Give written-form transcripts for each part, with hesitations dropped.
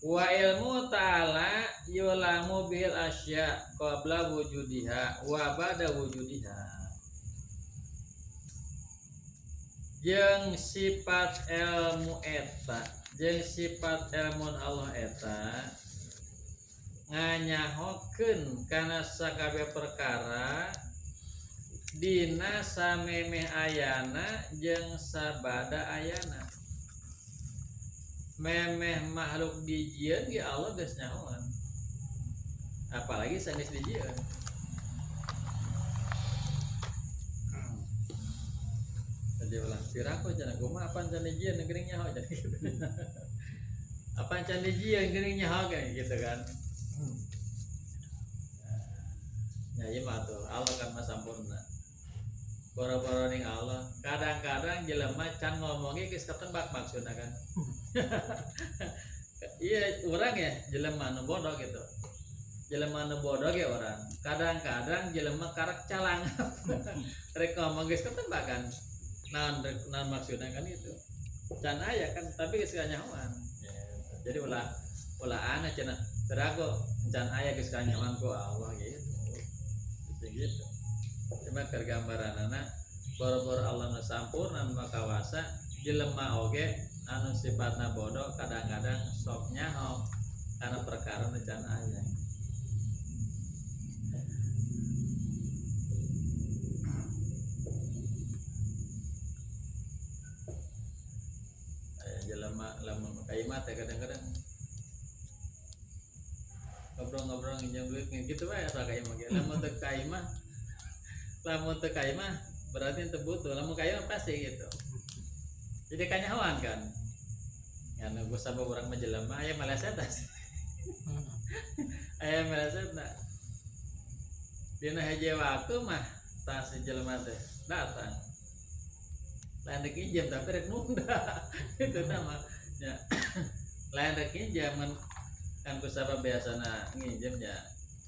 Wa ilmu ta'ala yulamu bil asya qabla wujudiha wa ba'da wujudiha. Jeung sifat ilmu eta, jeung sifat ilmu Allah eta nganyahokeun kana sakabeh perkara dina samemeh ayana jeung sabada ayana. Memeh makhluk dijieun ge Allah geus nyahoan, apalagi sanes dijieun. Jadi ulah piraku cenah kumaha apan can dijieun geuning nyaho cenah gitu. Apan can dijieun geuning nyaho ge gitu kan. Ya ieu mah tuh Allah kan mah sampurna. Boro-boro ning Allah, kadang-kadang jelema can ngomong ge geus ketebak maksudna kan. Iya, urang ya jelema nu bodoh gitu. Jelema nu bodoh ge urang. Kadang-kadang jelema karek calang. Rek ngomong geus ketebak kan. Naon naon maksudna kan itu. Can aya kan tapi geus kanyahoan. Jadi ulah ulah aneh cenah. Terago can aya geus kanyahoan ku Allah gitu. Gitu. Cuma keur gambaranana boro-boro Allah nu sampurna nu kawasa jelema oge anu sifatna bodoh kadang-kadang sok nyaho karena perkara nu can aya. Aya jelema lamun ka imah teh kadang-kadang ngobrol-ngobrol nginjem duit gitu wae asa ka imah ge. Lamun teu ka imah, lamun teu ka imah berarti teu butuh, lamun ka imah pasti gitu. Jadi kanyahoan kan. Ngan geus sabab urang mah jelema aya meleset. Aya meleset na. Dina hiji waktu mah tah si jelema teh datang. Lain rek injem tapi rek nunda. Itu tah mah nya. Lain rek injem kan ku sabab biasana nginjem nya.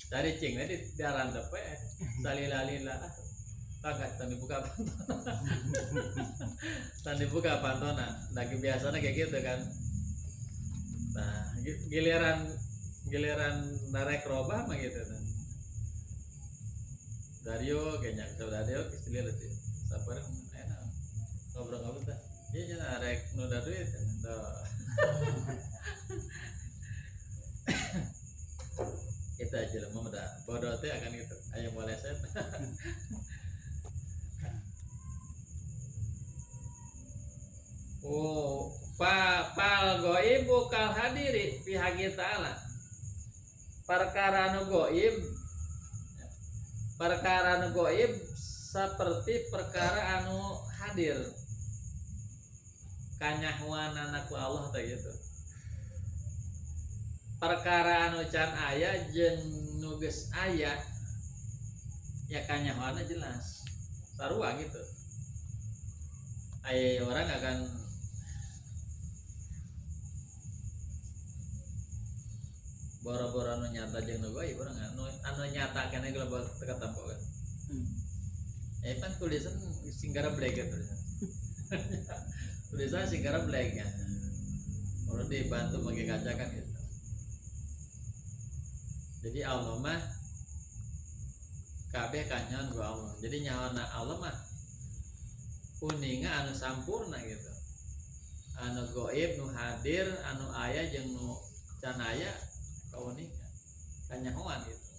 Cari cing di darantep we salila-lila. Tangga tan dibuka pantona. Tan dibuka pantona. Nah, biasanya kayak gitu kan. Nah, giliran giliran narek robah mah gitu tuh. Dario kayaknya kalau Dario geus lila teh. Sabar enak. Ngobrol-ngobrol teh. Iya nya narek nunda duit. Tuh. Kita aja lah mah udah bodoh teh akan gitu. Ayo moleset. Oh, pal goibu kal hadiri pihak ta'ala. Perkara nu goib, perkara nu goib seperti perkara anu hadir. Kanyahoanana ku Allah teh gitu. Perkara anu can aya jeung nu geus aya ya kanyahoanna jelas. Sarua gitu. Aya orang akan boro-boro anu nyata jeung nu gaib urang anu nyata keneh geus teu katempo kan. Pan tulisan sing gareblek gitu tulisan. Tulisan sing gareblek ya. Orang dibantu pakai kaca kan gitu. Jadi Allah mah kabeh kanyahoan ku Allah. Jadi nyahoana Allah mah uninga anu sampurna gitu. Anu gaib nu hadir, anu aya jeung nu can aya kauninga kanyahoan gitu.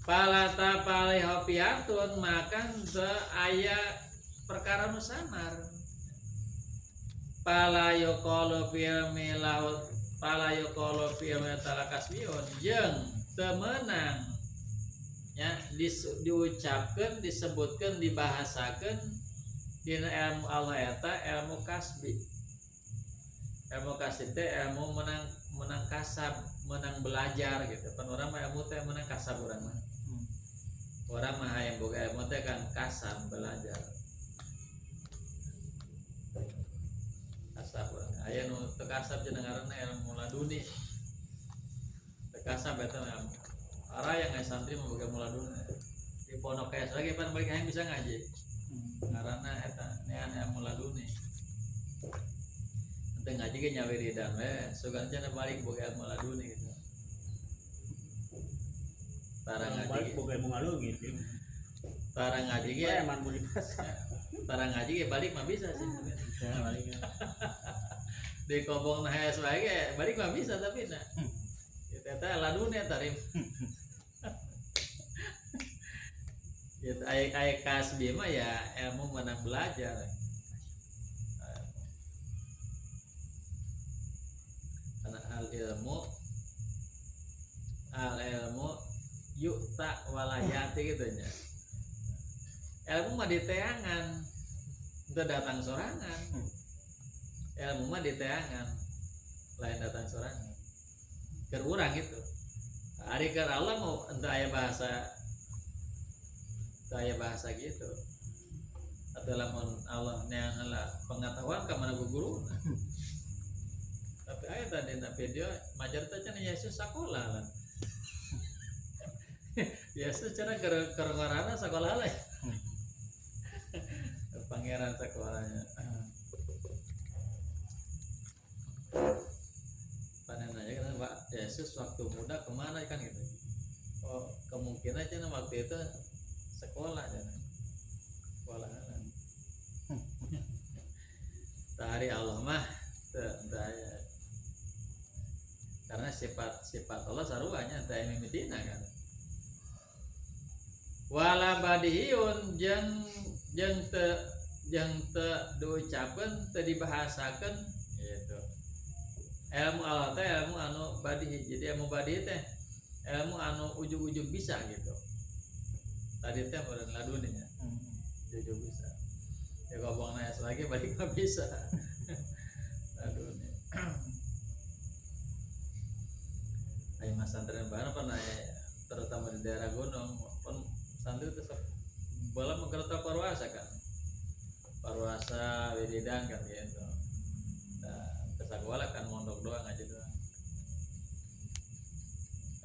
Palata palihopiatun maka teu aya perkara nu samar. Pala yuqalu fil milaut pala yuqalu fil talakasbiun jeung teu meunang ya diucapkeun disebutkeun dibahasakeun dina ilmu Allah eta ilmu kasbi. Ilmu kasbi teh ilmu menang kasab, menang belajar gitu. Pan urang mah ilmu teh menang kasab urang mah. Urang mah hayang boga ilmu teh kan kasab belajar. Kasab urang. Aya nu teu kasab cenah ngaranna ilmu laduni. Teu kasab eta mah ilmu. Ara yang aya santri mah boga ilmu laduni. Di pondok aya lagi pan balik hayang bisa ngaji. Ngaranna eta nean ilmu laduni. Teu ngaji ge nya wiridan we, sugan cenah balik boga ilmu laduni gitu. Tara ngaji balik boga ilmu ngalungit. Tara ngaji ge emang mau dipasak. Tara ngaji ge balik mah bisa sih. Bisa balik. Di kobong nah hees wae ge balik mah bisa tapi nah. Eta ladune tarim. Ya aya kasbi mah ya ilmu menang belajar. Karena al ilmu yukta walayati gitu nya. Ilmu mah diteangan, teu datang sorangan. Ilmu mah diteangan, lain datang sorangan. Keur urang gitu. Ari keur Allah mau ente aya bahasa, teu aya bahasa gitu. Atau lamun Allah neang heula pengetahuan ka mana guruna. Tapi aya tadi na video majar teh cenah Yesus sakola lah. Yesus cenah keur ngarana sakola lah. Pangeran sekolahnya. Panen aja kan Pak Yesus waktu muda kemana kan gitu. Oh kemungkinan cenah waktu itu sekolah cenah. Sekolah kan. Tari Allah mah teu aya. Karena sifat Allah saruanya teu aya mimitina kan. Wala badihiyun jeung teu diucapkeun teu dibahasakeun gitu. Ilmu Allah teh ilmu anu badihi. Jadi ilmu badihi teh ilmu anu ujug-ujug bisa gitu. Tadi teh meureun laduni nya. Ujug bisa. Ya gobong nanya lagi balik mah bisa. Laduni. Ayo mas santren bareng pernah terutama di daerah gunung pun santri itu sok bola mengkerta parwasa kan. Parwasa wiridan kan gitu. Nah, kesakola kan mondok doang aja doang.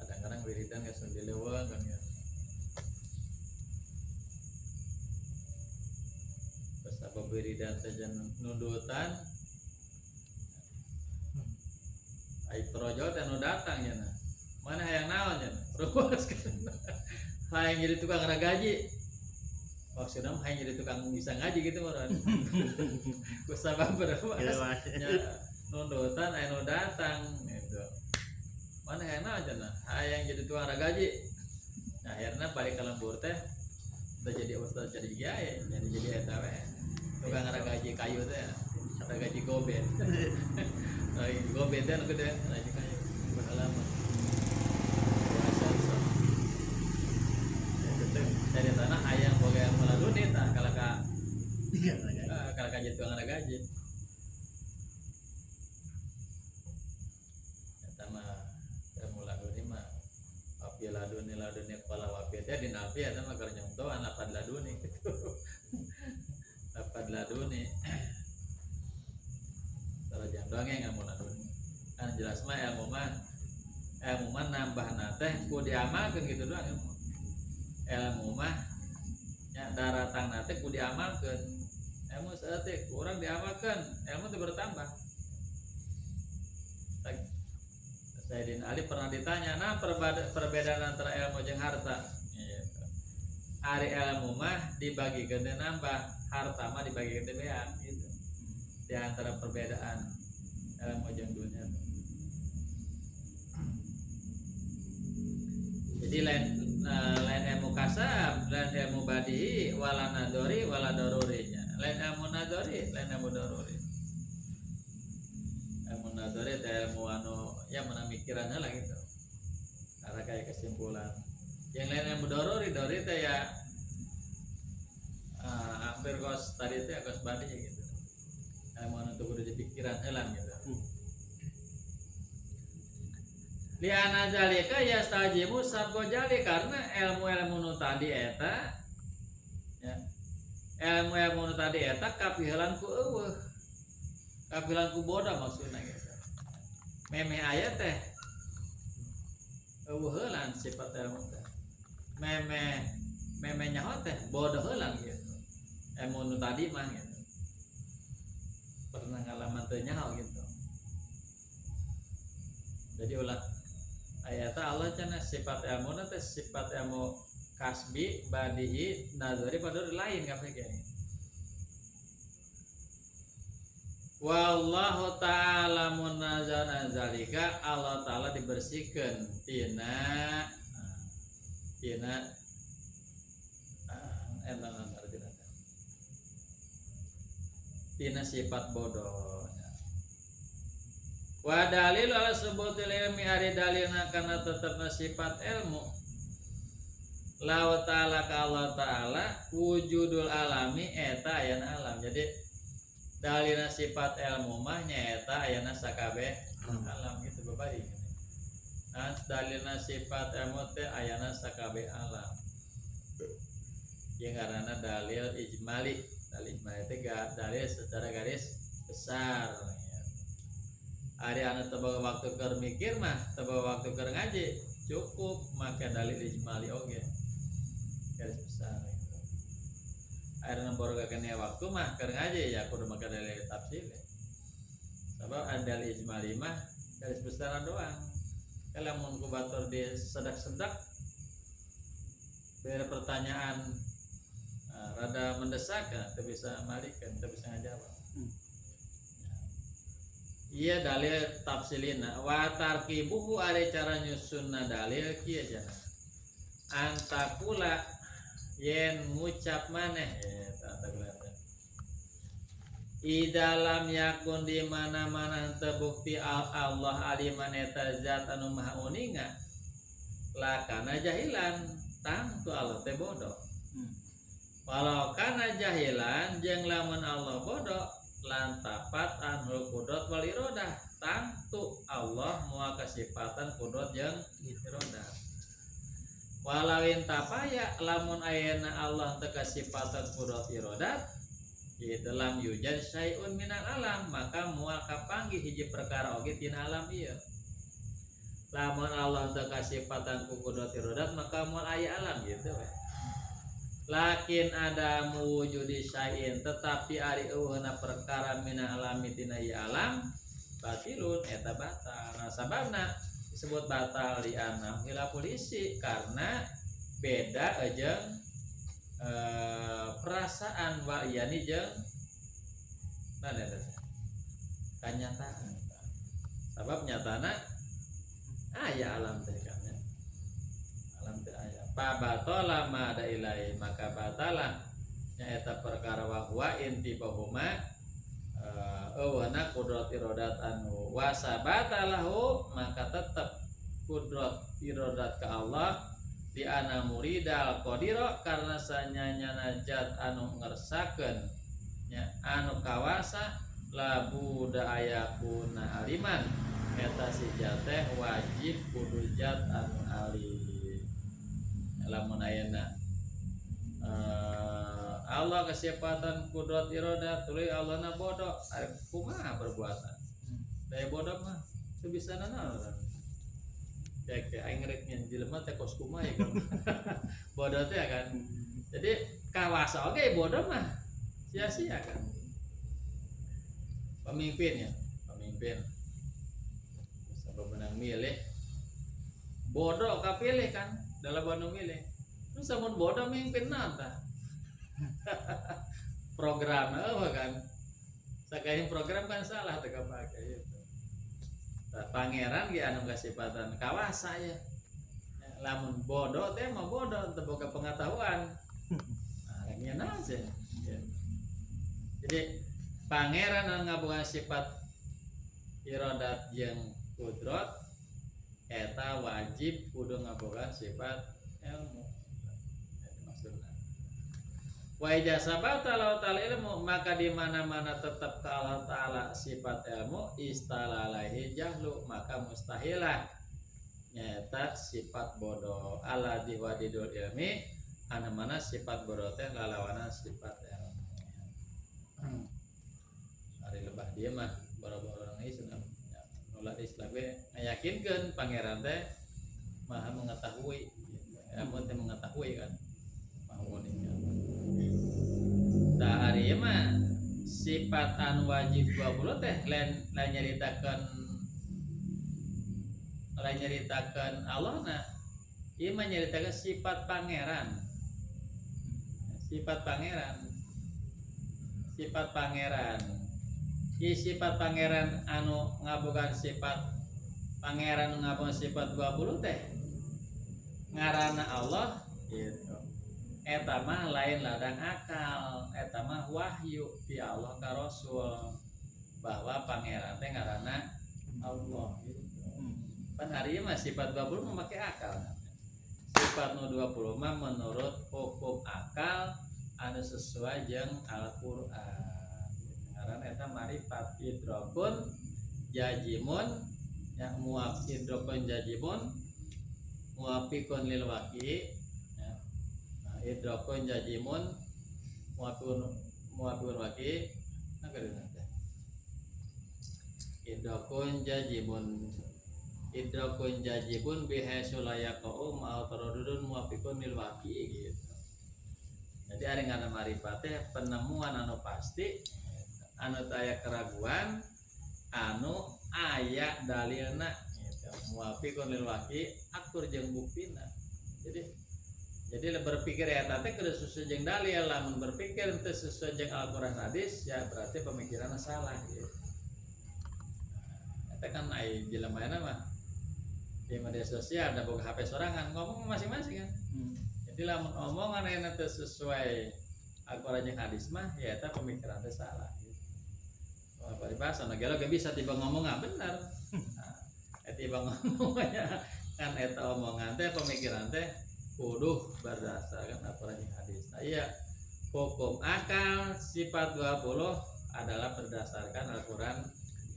Kadang-kadang wiridan geus di leuweung kan gitu. Terus apa wiridan saja nundutan. Ai projo teh nu datang nya. Mana hayang naon nya? Ruas kan. Hayang jadi tukang ragaji. Maksudnya mah hayang jadi tukang bisa ngaji gitu meureun. Ku sabab berapa? Nya nundutan aya nu datang gitu. Mana hayang naon cenah? Hayang jadi tukang ragaji. Nah, akhirnya balik ke lembur teh udah jadi ustaz jadi kiai, jadi eta we. Tukang ragaji kayu teh, ragaji gobet. Ragaji gobet teh nu gede, ragaji kayu. Berlama. Dari tanah ayam boga yang meladuni tah kalaka kalaka jadi tukang ragaji. Eta mah ilmu laduni mah wapi laduni laduni kepala wapi teh dinapi eta mah keur nyontohan lapad laduni gitu. Lapad laduni. Sarajang doang yang ilmu laduni. Kan jelas mah ilmu mah nambahna teh ku diamalkeun gitu doang ilmu. Ilmu mah nya daratang teh ku diamalkeun. Ilmu saeutik urang diamalkeun, ilmu teh bertambah. Sayyidina Ali pernah ditanya, "Nah, perbedaan antara ilmu jeung harta?" Gitu. Ari ilmu mah dibagikeun teh nambah, harta mah dibagikeun teh beak gitu. Di antara perbedaan ilmu jeung dunia. Jadi lain ilmu kasab, lain ilmu badihi, wala nadori, wala darurinya. Lain ilmu nadori, lain ilmu daruri. Ilmu nadori teh ilmu anu ya mana mikirannya lah gitu. Karena kayak kesimpulan. Yang lain ilmu daruri, daruri teh ya hampir kos tadi teh kos badihi gitu. Ilmu anu teu kudu dipikiran heula gitu. Liana zalika yastajibu sabgojali karena ilmu-ilmu nu tadi eta ya ilmu-ilmu nu tadi eta kapihelan ku eueuh kapihelan ku bodoh maksudna gitu. Memeh aya teh eueuh heulan sifat ilmu teh. Memeh memeh nyaho teh bodoh heulan gitu. Ilmu nu tadi mah gitu. Pernah ngalaman teu nyaho gitu. Jadi ulah ayata Allah cenah sifat ilmu teh sifat ilmu kasbi, badihi, nazari pada lain kabeh ge. Wallahu ta'ala munazzahun an zalika, Allah ta'ala dibersihkan tina tina tina tina sifat bodoh. Wa dalil ala subutil ilmi ari dalilna kana tetepna sifat ilmu. La ta'ala ka Allah ta'ala wujudul alami eta ayana alam. Jadi dalilna sifat ilmu mah nyaeta ayana sakabeh alam gitu babari. Nah, dalilna sifat ilmu teh ayana sakabeh alam. Ieu ngaranna dalil ijmali. Dalil ijmali teh dalil secara garis besar. Ari anu teu boga waktu keur mikir mah, teu boga waktu keur ngaji, cukup make dalil ijmali oge. Garis besar gitu. Ari nu boga keneh waktu mah keur ngaji ya kudu make dalil tafsir. Sabab ada dalil ijmali mah garis besar doang. Kalau mun ku batur di sedak-sedak bere pertanyaan rada mendesak teu bisa malikeun, teu bisa ngajawab. Iya dalil tafsilina wa tarkibuhu ari cara nyusunna dalil kieu cenah. Antakula yen ngucap maneh eta antakula teh. Idalam yakun di mana-mana terbukti Allah aliman eta zat anu maha uninga lakana jahilan tangtu Allah teh bodoh. Walau kana jahilan jeung lamun Allah bodoh lantapat anhul kudrat wal irodah tangtu Allah moal kasipatan kudrat jeung irodah. Walawin tapaya lamun ayana Allah teu kasipatan kudrat irodat ieu lam yujad syai'un minal alam maka moal kapanggih hiji perkara oge tina alam ieu. Lamun Allah teu kasipatan ku kudrat irodat maka moal aya alam gitu we. Lakin ada mewujudi syai'in tetapi ari eueuhna perkara mina alami tina ieu alam batilun eta batal. Nah sababna disebut batal di anam khilaful isi karena beda jeung perasaan wa yani jeung naon eta teh kanyataan. Sabab nyatana aya alam teh kan ya. Alam teh aya. Fa batala ma da ilai maka batalah nyaeta perkara wa huwa intibahuma eueuhna kudrat irodat anu wasabatalahu maka tetep kudrat irodat ka Allah di ana muridal qadira karena sanyanyana zat anu ngersakeun nya anu kawasa labu da ayakuna aliman eta si zat teh wajib kudu zat anu alim. Lamun ayana Allah kesipatan kudrat irodat tuluy Allahna bodoh ari kumaha perbuatan daya bodoh mah teu bisa nanaon ya kayak aing rek nyen jelema teh kos kumaha ya kan bodoh teh kan. Jadi kawasa oge bodoh mah sia-sia kan. Pemimpin ya, pemimpin sabab menang milih bodoh kapilih kan dalam bodoh milih terus samun bodoh mimpin nanta program apa kan sakaing program kan salah teu kapake gitu. Tah pangeran ge anu kasipatan kawasa ya. Lamun bodoh teh mah bodoh teu boga pengetahuan. Nah, nyeun aja. Ya. Jadi pangeran anu ngabogaan sifat irodat jeung kudrat eta wajib kudu ngabogaan sifat ilmu. Eta maksudna. Wa idza sabata lahu ta'ala ilmu maka di mana-mana tetap ka Allah ta'ala sifat ilmu istalalaihi jahlu maka mustahilah nyaeta sifat bodoh ala diwadidul ilmi anu mana sifat bodoh teh lalawanan sifat ilmu. Ari lebah dia mah boro-boro orang Islam ya, nolak Islam ge ngayakinkeun pangeran teh maha mengetahui gitu. Ilmu teh mengetahui kan maha uning. Tah ari ieu mah sifat anu wajib 20 teh lain lain nyaritakeun Lain nyaritakeun Allah, nah ieu mah nyaritakeun sifat Pangeran. Sifat Pangeran. Sifat Pangeran. Ieu sifat Pangeran anu ngabogaan sifat Pangeran, ngabogaan sifat 20 teh ngaranna Allah gitu. Eta mah lain ladang akal, eta mah wahyu ti Allah ka Rasul bahwa Pangeran teh ngaranna Allah gitu. Pan hari mah sifat 20 memakai akal. Sifat nu 20 mah menurut hukum akal anu sesuai jeung Al-Qur'an. Ngaran eta marifat idrakun jazimun yang muaf idrakun jazimun muwafiqun lil waqi ya. Nah, idrakun jazimun muwafiqun muwafiqun waqi, nah kudu teh idrakun jazimun, idrakun jazimun bihaitsu la yaqa'u ma'a taraddudun muwafiqun lil waqi gitu. Jadi ada ngaran marifat teh penemuan anu pasti, anu teu aya keraguan, anu aya dalilna gitu. Muwafiqun lil waqi, akur jeung buktina. Jadi berpikir eta teh kudu sesuai jeung dalil. Lamun berpikir teu sesuai jeung Al-Qur'an hadis, ya berarti pemikiranna salah gitu. Eta kan ai jelema mah di media sosial ada boga HP sorangan, ngomong masing-masing kan. Jadi lamun omongan ayeuna teu sesuai Al-Qur'an jeung hadis mah, ya eta pemikiran teh salah gitu. Wah, paribasa na gelo ge bisa tiba ngomong ah bener. Nah, tiba ngomong ya kan eta omongan teh, pemikiran teh kudu berdasarkan Al-Qur'an jeung hadis. Nah, iya, hukum akal sifat 20 adalah berdasarkan Al-Qur'an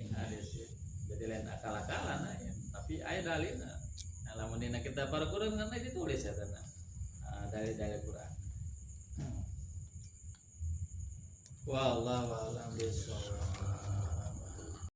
jeung hadis. Jadi lain akal-akalan ya, tapi aya dalilna. Nah, lamun dina kitab Al-Qur'an kan ditulis ya tanah. Nah, dalil-dalil Quran. Wallahu a'lam bishawab.